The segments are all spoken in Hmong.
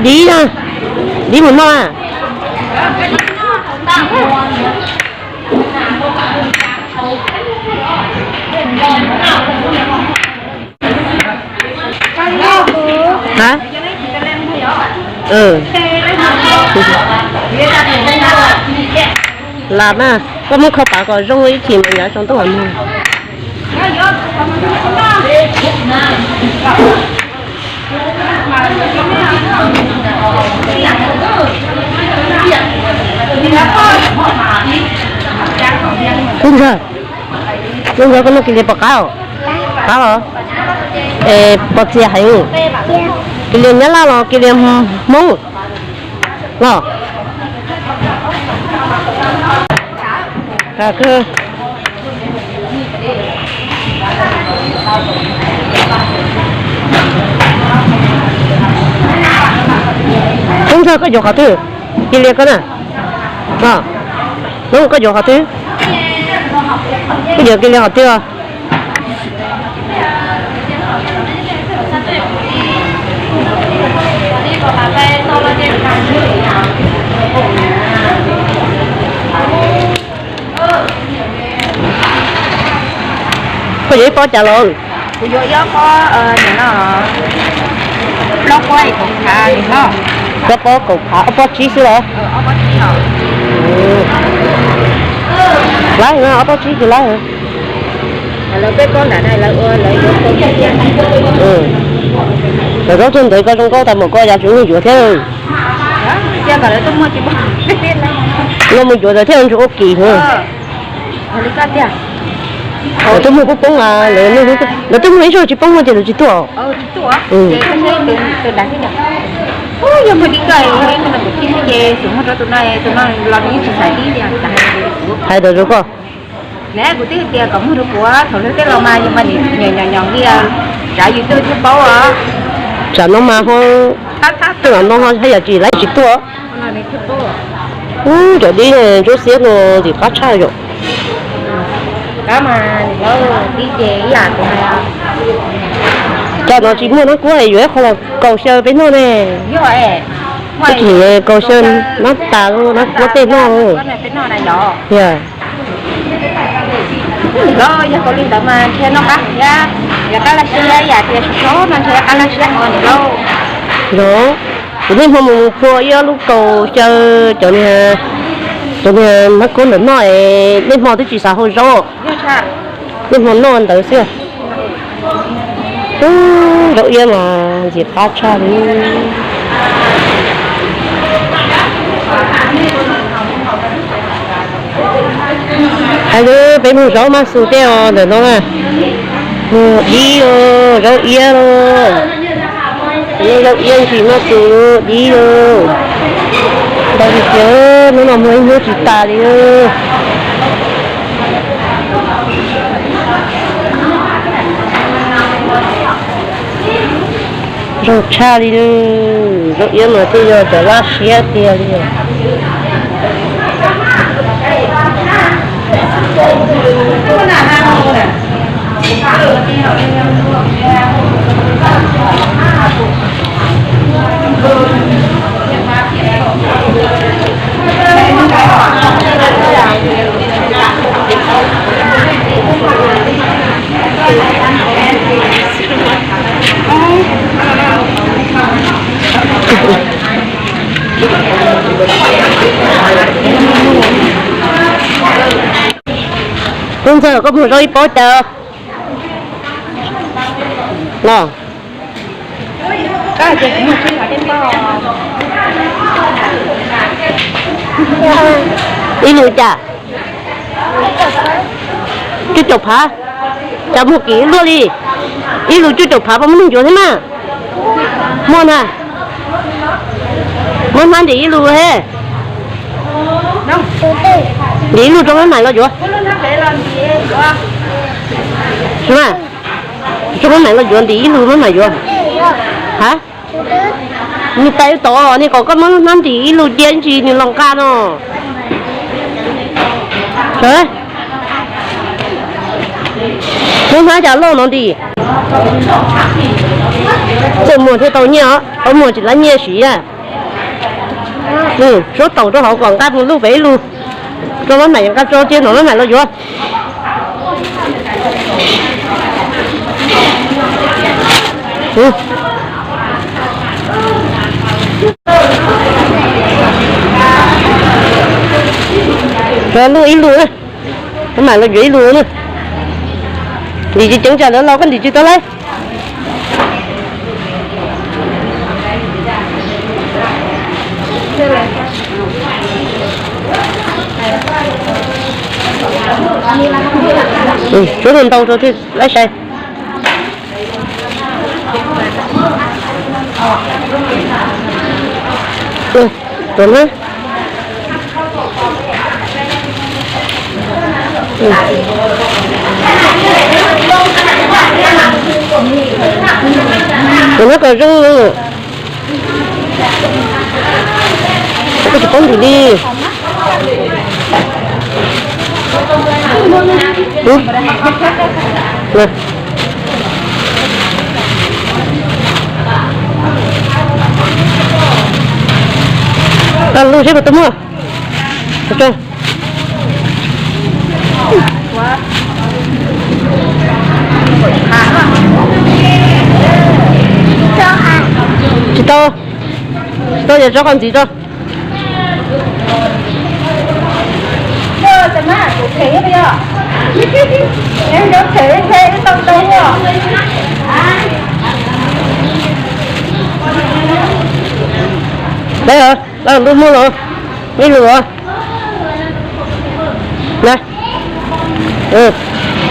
Dib na, dib mus noj na. Hab? Lam na, koj muab kho pav kom zoo ib chim mas yav zoo tuaj hov nug. Tub ntxawg, tub ntxawg, koj noj kis lis puas qab? Qab los? Es puas txias heev? Kis lis Nyab Laj los kis lis Hmoob los? Tub ntxawg, koj yuav qhov twg? Kis lis koj na. Tub, koj yuav qhov twg? Koj yuav kis lis qhov twg? Koj yuav ib pob cas los? Kuv yuav ib pob, no, plaub pob kaum phav no. Plaub pob kaum phav, ob pob tsib xwb los? Laib no, ob pob tsib tsis laib. Lawv zaub tug ntawd koj zoo nkauj tas npaum koj, yam tsis muaj yuav thiab. Luag mus yuav ntawd thiaj ntsuas ua kis. Lawv twb muag poob poob, lawv twb muag ib zaug tsis poob no ces lawv tsis tuaj. Hais ntawd rau koj. Kuv twb tias kom muag rau kuv, thaum lawv tej los mas yus mas nyoos nyoos nyoos li, tsam yus tuaj thiaj paub os. Tsam no mas ho, tej los no ho haj yam tsis laib tsis tuaj. Ub, cov dib ntsuab xiab no ntxim qab tshaj yom. Cov no tsis muaj nab kuab yuav ib qho los kaus xyaw peb noj ne. Ib tsis kaus xyaw nab tas, nab kuab tej noj. Yog, yog kaus li ntawd mas nrhiav noj qab thiab, yog qab laj siab, yam tias sov sov no nrhiav qab laj siab no lauj. Yog, kuv niaj hmo mus phua ib ob lub kaus xyaw cov, cov nab kuab ntawm no es niaj hmo twb tsis xav hau zaub, niaj hmo noj ntawd xwb. Zaub iab mas ntxim qab tshaj li. Hais tias peb mus zaub maj xus tej os ntawm no na. Mus dib os, zaub iab los. Zaub iab ntsis maj xus dib os. Ntau tiag tiag, hnub no muag ib hnub tsis tas li. Zoo tshaj li, zaub iab mas thiaj yog cov laj siab tiag li. Tub ntxawg, koj muag zaub ib pob cas no? Ib lus cas? Cuaj caum phav. Cas muag kim luaj li. Ib lus cuaj caum phav, puas muaj neeg yuav thiab mas? Muaj na. Muab hnab ntim ib lus he. Ntim ib lus rau mab mais los yuav. Rau mab mais los yuav, ntim ib lus mab mais yuav. Ha? Nws tais tod, nws kom koj muab hnab ntim ib lus cia ntsis nws los nqa no. Muab hnab cas loj no ntim. Txawm muag thiaj tau nyiaj os, muag tsis lab nyiaj siv a. Suab taum rau hauv kom nqa mus luj pem ib lub, rau mab maim nqa tso cia no mab maim los yuav. Tso luj ib lub, mab maim los yuav ib lub na. Ntim tsis ceev tsam lawv los koj ntim tsis tau lawm. Suab ntau rau thiaj laib sai. Tuav na. Tuav na kom zoo. Koj tsis paub ntim li. Tau lub seb puas tau muaj. Tsis tau, tsis tau yog tso qhov ntxiv tso. Lawv, lawv lub muag los, ib lub os.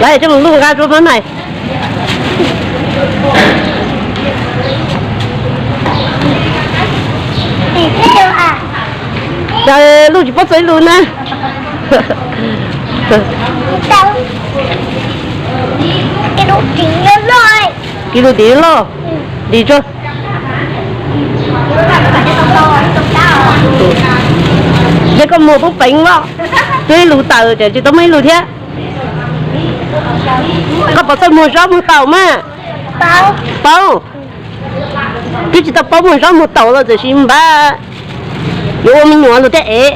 Lawv coj mus luj nqa rau mab maim. Cas luj tsis paub txog ib lub na. Ib lub tim loj, ntim tso. Ces koj muag poob peev os, twb ib lub tawm ces tsis tau muaj ib lub thiab. Koj puas txawj muag zaub muag taum mas? Paub. Twb tsis tau paub muag zaub muag taum los tiam sis npaj yuav ua me nyuam los thiaj ev.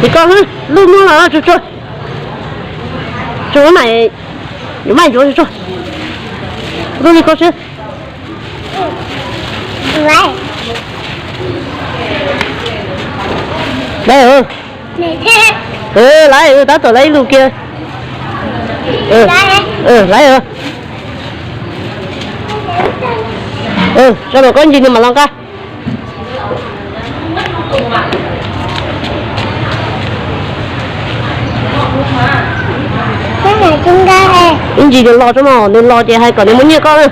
Ces koj lub muag los tsuag tsuag, tsuag mas yuav mas yuav tsuag tsuag. Lub li koj xwb. Lawv, lawv tab tom lawv ib lub kiag. Lawv, tso los koj ncig nws mam los nqa. Ib ntsis nws los tso mas, nws los ces hais kom nws muab nyiaj koj na.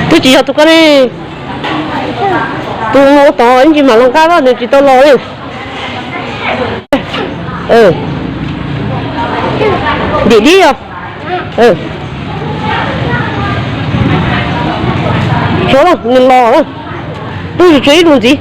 Twb tsis yog tus koj ne. Tus mus ua tod ib ntsis mam los nqa, nws tsis tau los li. Ntim dib os. Tso, nws los, twb tsis tshuav ib lub ntxiv.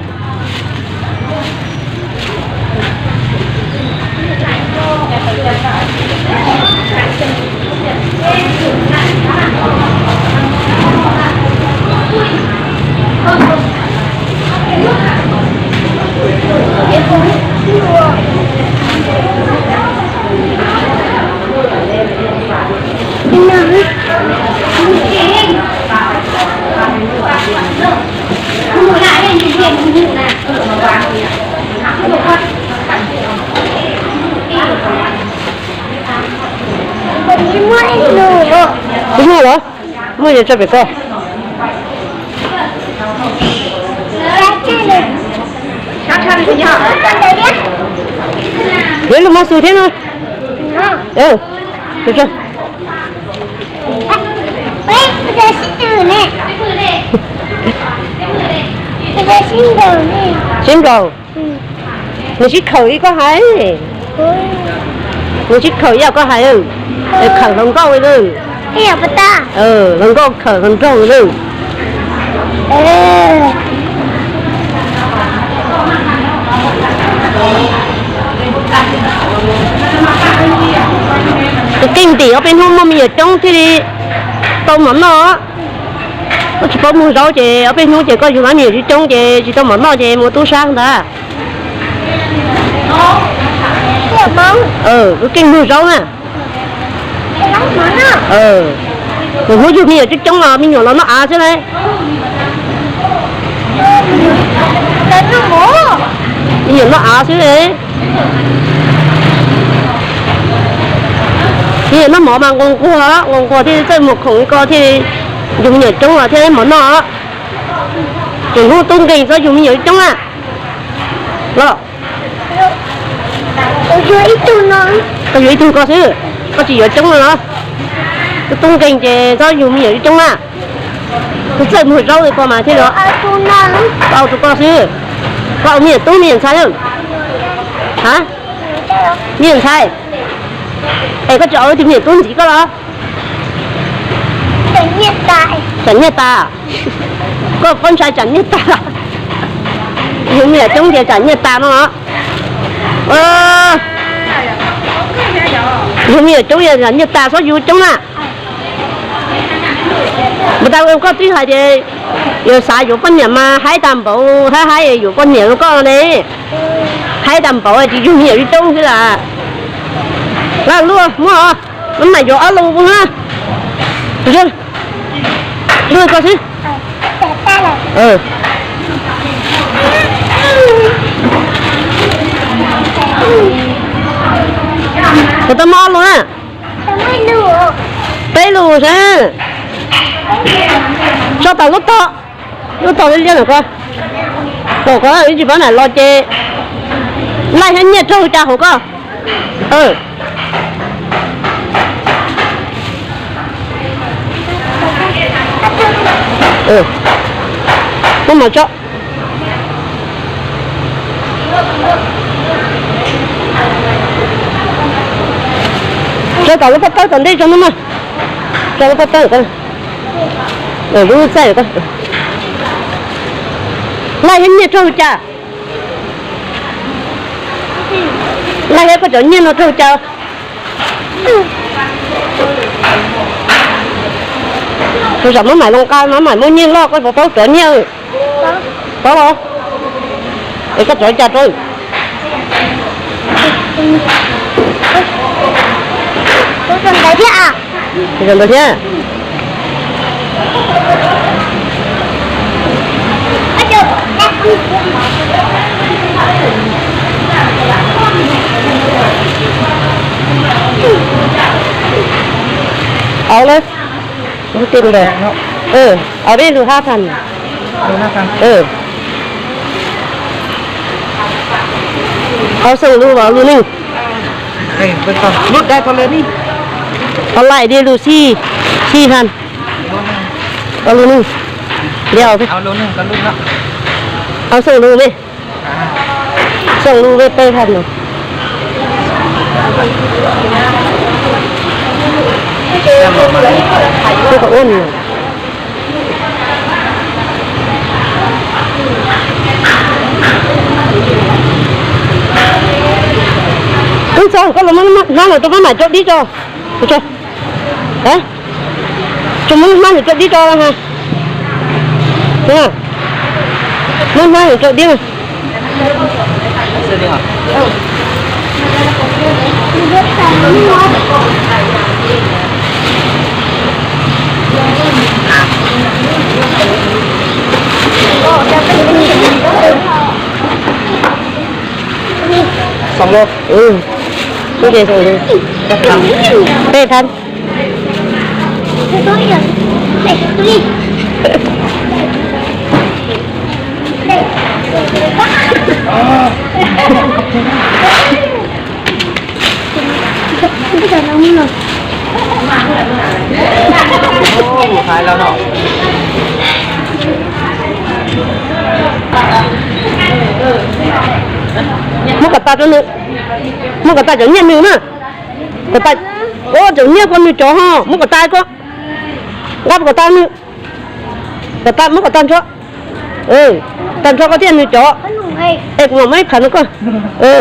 Twb muaj los? Muaj, yog tso pem ko. Yuav ib lub mab xus thiab no. Sib nraus. Nws sib khawm ib koj hais. Nws sib khawm ib yam koj hais. Khawm hluas nkauj li. Hluas nkauj khawm hluas nraug li. Ob peb hnub muaj me nyuam coob thiaj li tau mov noj. Koj tsis paub muag zaub ces ob peb hnub ces koj yug me nyuam coob coob ces tsis tau mov noj ces mus tub sab ntag. Wb keej muag zaub na. Hnub yug me nyuam coob coob los me nyuam los noj av xwb lauj. Me nyuam noj av xwb. Me nyuam noj mov mas nquag nquag, nquag nquag thiaj txawj muag khoom li ko thiaj yug me nyuam coob los thiaj mov noj. Tseem hnub tub nkeeg txhob yug me nyuam coob na. Los, koj yuav ib tug ko xwb, koj tsis yuav coob no los? Tub tub nkeeg ces txhob yug me nyuam coob na. Kuv txawj muag zaub li ko mas thiaj li. Koj au tus ko xwb. Koj au me nyuam tub me nyuam ntxhais lawm. Ha? Me nyuam ntxhais. Es koj tsis au ib tug me nyuam tub ntxiv koj los? Tsam Nyiaj Tas. Koj poj ntxhais Tsam Nyiaj Tas. Yug me nyuam coob ces Tsam Nyiaj Tas no. Yug me nyuam coob yog Tsam Nyiaj Tas txhob yug coob na. Mus tas koj twb hais tias yog xav yuav poj niam mas haib tag npaum, haib haib yuav poj niam rau koj ne. Haib tag npaum tsis yug me nyuam coob xwb las. Laj luaj muab, maj mam yuav ob lus na. Luaj koj xwb. Puas tau muaj ob lus na? Peb lus xwb. Tso tom lub tog, lub tog liab liab ntawm ko. Pom ko tsis paub nram los ces laij thiab nyiaj raug cas hauv ko. Muab mov tso. Tso tom lub pob tawb tom ntej tso no mas. Tso lub pob tawb ko. Lub txaij ko. Laij thiab nyiaj raug cas? Laij thiab koj cov nyiaj no raug cas? Tus tsam maj mam loo nqa maj mam muaj nyiaj loj koj puas paub cov nyiaj? Paub los? Es koj cov cas rau? Tus ntawd thiab. Au lawm. Au peb lus hab phas. Au xoom lus, au lus neeg. Au laim li lus xij, xij phas. Au lus neeg. Li au, au xoom lus me. Xoom lus me peb phas no. Peb qhov ua no. Wb txog koj los muab hnab no rau maj mam rau dib tso. Tso, muab hnab no rau dib tso. Muab hnab no rau dib. Xoom lus. Peb phas. Muab kom tas rau nws, muab kom tas cov nyiaj nws na. Kom tas, ua cov nyiaj ko nws cov ho, muab kom tas ko. Nqa kom tas nws. Kom tas, muab kom tas nrho. Tas nrho koj thiaj nws cov. Es kuv mam muab ib qhov no koj. Ua